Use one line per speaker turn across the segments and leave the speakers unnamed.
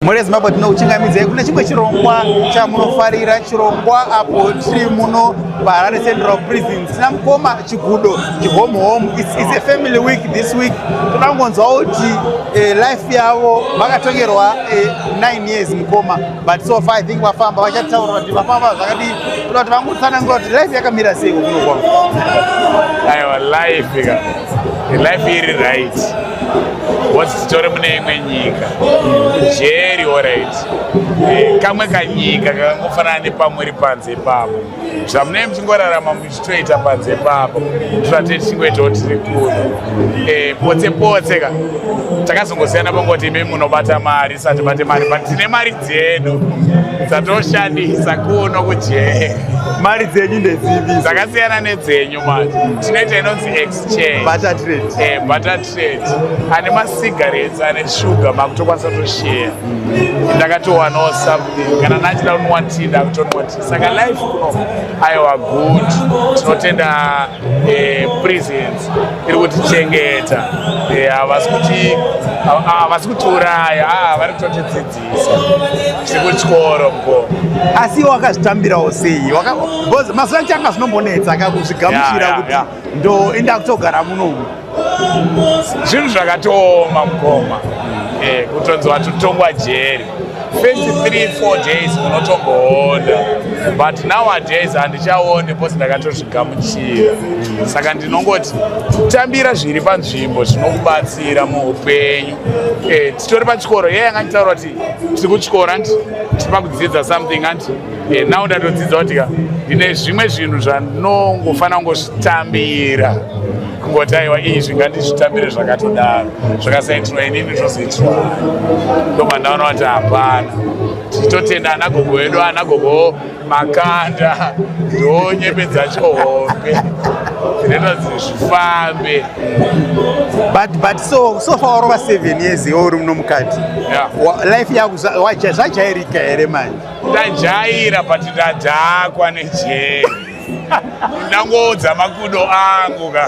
Mhuri yeZimbabwe, tinokuchingamidzai kune chimwe chirongwa chamunofarira, chirongwa apo tiri muno paHarare Central Prison. Tina mukoma Chigudo Chihomhom. It's a family week this week. Toda kungonzwa kuti life yavo, vakatongerwa 9 years mukoma, but so far I think vafamba, vachataura kuti vafamba zvakadii. Toda kuti vangotsanangura kuti life yakamira sei kuno kwavo.
Aiwa, life ka, life iri right, because titori mune imwe nyika kujeri. Alright, kamwe kanyika kakangofanana nepamuri panze ipapo, zvamunenge muchingorarama muchitoita panze ipapo, tozvatei tichingoitawo tiri kuno. Potse potse ka takazongosiyana pangoti imi munobata mari, satibate mari, but tine mari dzedu dzatoshandisa kuno kujeri.
Mari dzenyu ndedzipi?
Dzakasiyana nedzenyu manje. Tinoita inonzi exchange.
Barter trade.
Barter trade. Ane macigarettes, ane shuga, makutokwanisa kutosheya. Ndakatowanawo something, kana nachida kunwa tea, ndakutonwa tea. Saka life kuno, aiwa, good. Tinotenda prisons iri kutichengeta. Havasi kutiuraya, vari kutotidzidzisa. Tiri kuchikoro, mukoma.
Asi wakazvitambirawo sei? Because mazuva achanga zvinombonetsa kakuzvigamuchira kuti ndo inda kutogara munomu.
Zvinhu zvakatooma, mukoma. Kutonzi watotongwa jeri, first 3-4 days unotomboona, but nowadays handichaoni because ndakatozvigamuchira. Saka ndinongoti tambira zviri panzvimbo, zvinokubatsira muupenyu. Titori pachikoro. Iye yanga nditaura kuti tiri kuchikoro, anti tiri pakudzidza something, anti now ndatodzidza kuti ka ndine zvimwe zvinhu zvandinongofanira kungozvitambira, kungoti aiwa, izvi ngandizvitambire zvakatodaro, zvakasaitirwa inini zvozoitirwa. Ndobva ndaona kuti hapana, tichitotenda ana gogo vedu, ana gogo Makanda, ndonyembe dzacho hombe dzinoita kuti zvifambe.
But so far warova 7 years iwe uri muno mukati. Life yako zvajairika here manje?
Ndajaira, but ndadhakwa nejeri. Ndangoudza makudo angu ka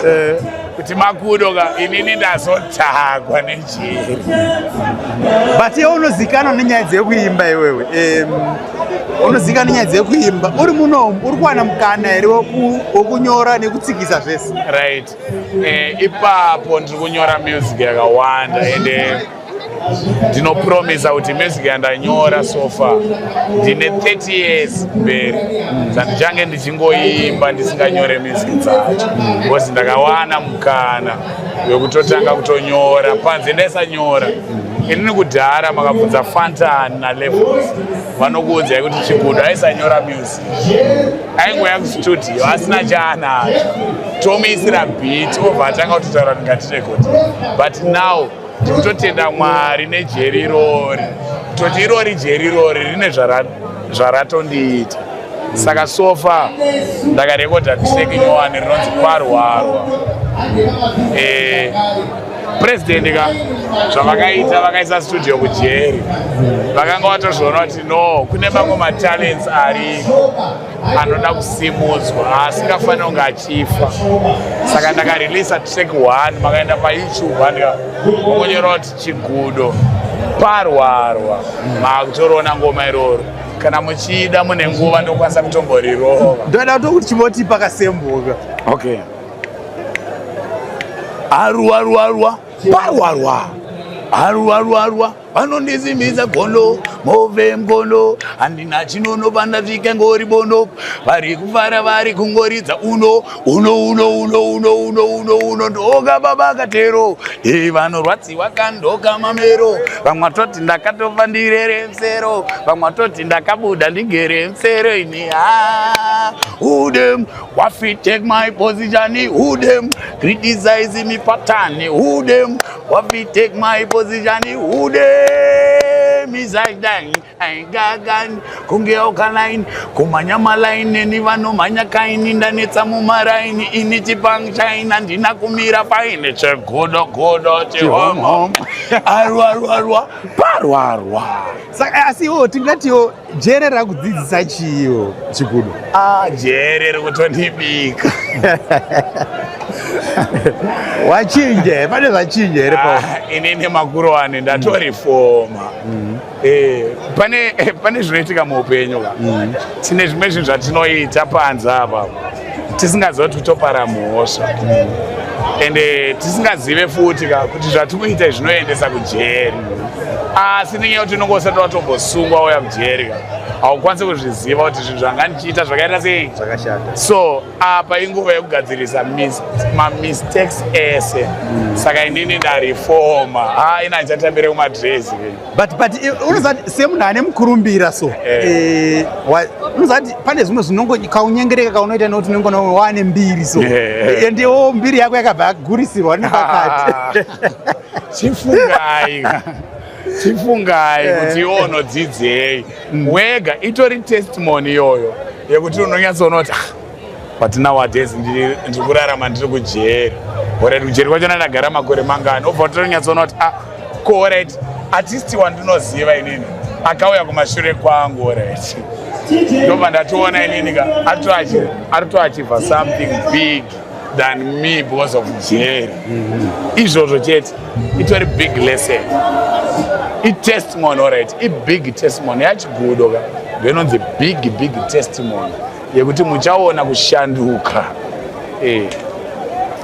kuti makudo ka, inini ndazodhakwa nejeri.
But iwe unozikanwa nenyaya dzekuimba iwewe. Unozikanwa nenyaya dzekuimba uri munomu, uri kuwana mukana here wokunyora nekutsikisa zvese?
Right, ipapo ndiri kunyora music yakawanda, ende ndinopromisa kuti music yandanyora so far, ndine 30 years mberi dzandichange ndichingoimba ndisinganyore music dzacho, because ndakawana mukana wekutotanga kutonyora. Panze ndaisanyora inini kudhara. Makabvunza Fantan naLevels, vanokuudzai kuti Chigudo aisanyora music, aingoya kustudio asina chaanacho, tomuisira beat, obva atanga kutotaura kuti ngatirekodi. But now ndikutotenda Mwari nejeri irori, kutoti irori jeri irori rine zvaratondiita. Saka so far ndakarekodha track nyowani rinonzi Parwarwa. President ka zvavakaita, vakaisa studio kujeri. Vakanga vatozviona kuti no, kune mamwe matalents ariko anoda kusimudzwa, asingafaniri kunge achifa. Saka ndakareleasa track 1. Makaenda paYouTube, andika mongonyora kuti Chigudo Parwarwa, makutoriona ngoma iroro. Kana muchida, mune nguva, ndokwanisa kutomborirova.
Ndoda kutokuti chimbotipa kasembuka.
Okay. Aruaruarua parwarwa, aruaruarua, vanondisimbisa gondo, move mugondo, handina chinono, pandasvika ngori bondo, vari kufara, vari kungoridza uno uno uno uno uno uno uno uno, ndoka baba katero e vanorwadziwa kandoka mamero, vamwe vatoti ndakatofa ndirere musero, vamwe vatoti ndakabuda ndigere musero. Ini ha, who them wafi take my position? Who them criticize me pattern? Who them wafi take my position? Who them is like that? Gagan kunge alkaline, kumhanya malaini, neni vanomhanya kaini, ndanetsa mumaraini ini, chipang china ndina kumira paine chegodo godo chihomhom, arwarwarwa parwarwa.
Saka asi iwo tingatiwo jere rakudzidzisa chiiwo, Chigudo?
Ah, jere rikutondibika.
Wachinja, pane zvachinja here pa
Ah, inini makuruwani ndatorifoma. Pane zvinoitika muupenyu ka. Tine zvimwe zvinhu zvatinoita panze apa tisingaziva kuti topara mhosva, ende tisingazive futi ka kuti zvatikuita zvinoendesa kujeri. Asi nenyaya yekuti unonge usati watombosungwa uya kujeri ka, haukwanisi kuzviziva kuti zvinhu zvanga ndichiita zvakaita sei.
Zvakashata.
So apa inguva yekugadzirisa mamistakes ese. Saka inini ndareforma. Ha, ina handichatambire kumadresi.
But unoziva kuti semunhu ane mukurumbira so, unoziva kuti pane zvimwe zvinongo kaunyengereka kaunoita nekuti unenge wane mbiri so, endewo mbiri yako yakabva yagurisirwa nepakati.
Chifungai, chifungai kuti iwe unodzidzei wega. Itori testimony iyoyo yekuti unonyatsoona kuti, "Ah, but nowadays ndiri kurarama ndiri kujeri. Alright, kujeri kwachona ndagara makore mangani?" Obva utonyatsoona kuti, ah, ko alright, artist wandinoziva inini akauya kumashure kwangu, alright, ndobva ndatoona inini ka ari toachieva something big than me because of jeri. Izvozvo chete itori big lesson, itestimony. Alright, ibig testimony yachigudo ka, ndoinonzi big big testimony yekuti muchaona kushanduka.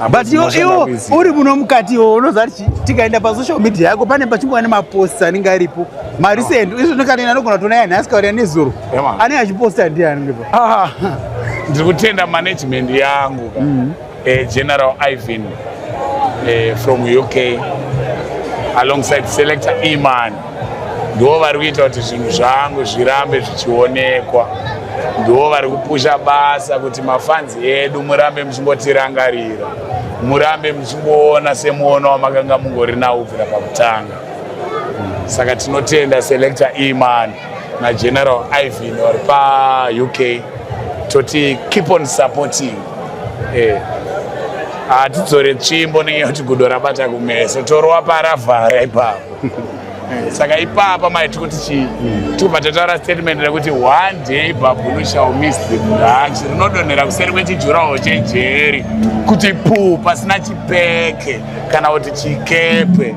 But iwo uri muno mukati, iwo unoziva kuti tikaenda pasocial media yako pane pachingova nemaposts anenge aripo marecent. Izvo ndikanena anogona kutoona yanhasi kauri yanezuro.
Yeah,
anenge achiposta ndiani ngepa?
Ah, ndiri kutenda management yangu ka. General Ivan from UK alongside Selector Iman ndo vari kuita kuti zvinhu zvangu zvirambe zvichionekwa, ndo vari kupusha basa kuti mafans edu murambe muchingotirangarira, murambe muchingoona semuono wamakanga mungori nawo kubvira pakutanga. Saka tinotenda Selector Iman naGeneral Ivan vari paUK. Toti keep on supporting. Hatidzore tsvimbo nenyaya yekuti gudo rabata kumeso, torova paravhara ipapo. Saka ipapa maiti kuti chii? Tikubva tataura statement rekuti one day babunu shall miss the branch, rinodonhera kuseri kwechijurawo chejeri kuti pu pasina chipeke kana kuti chikepe.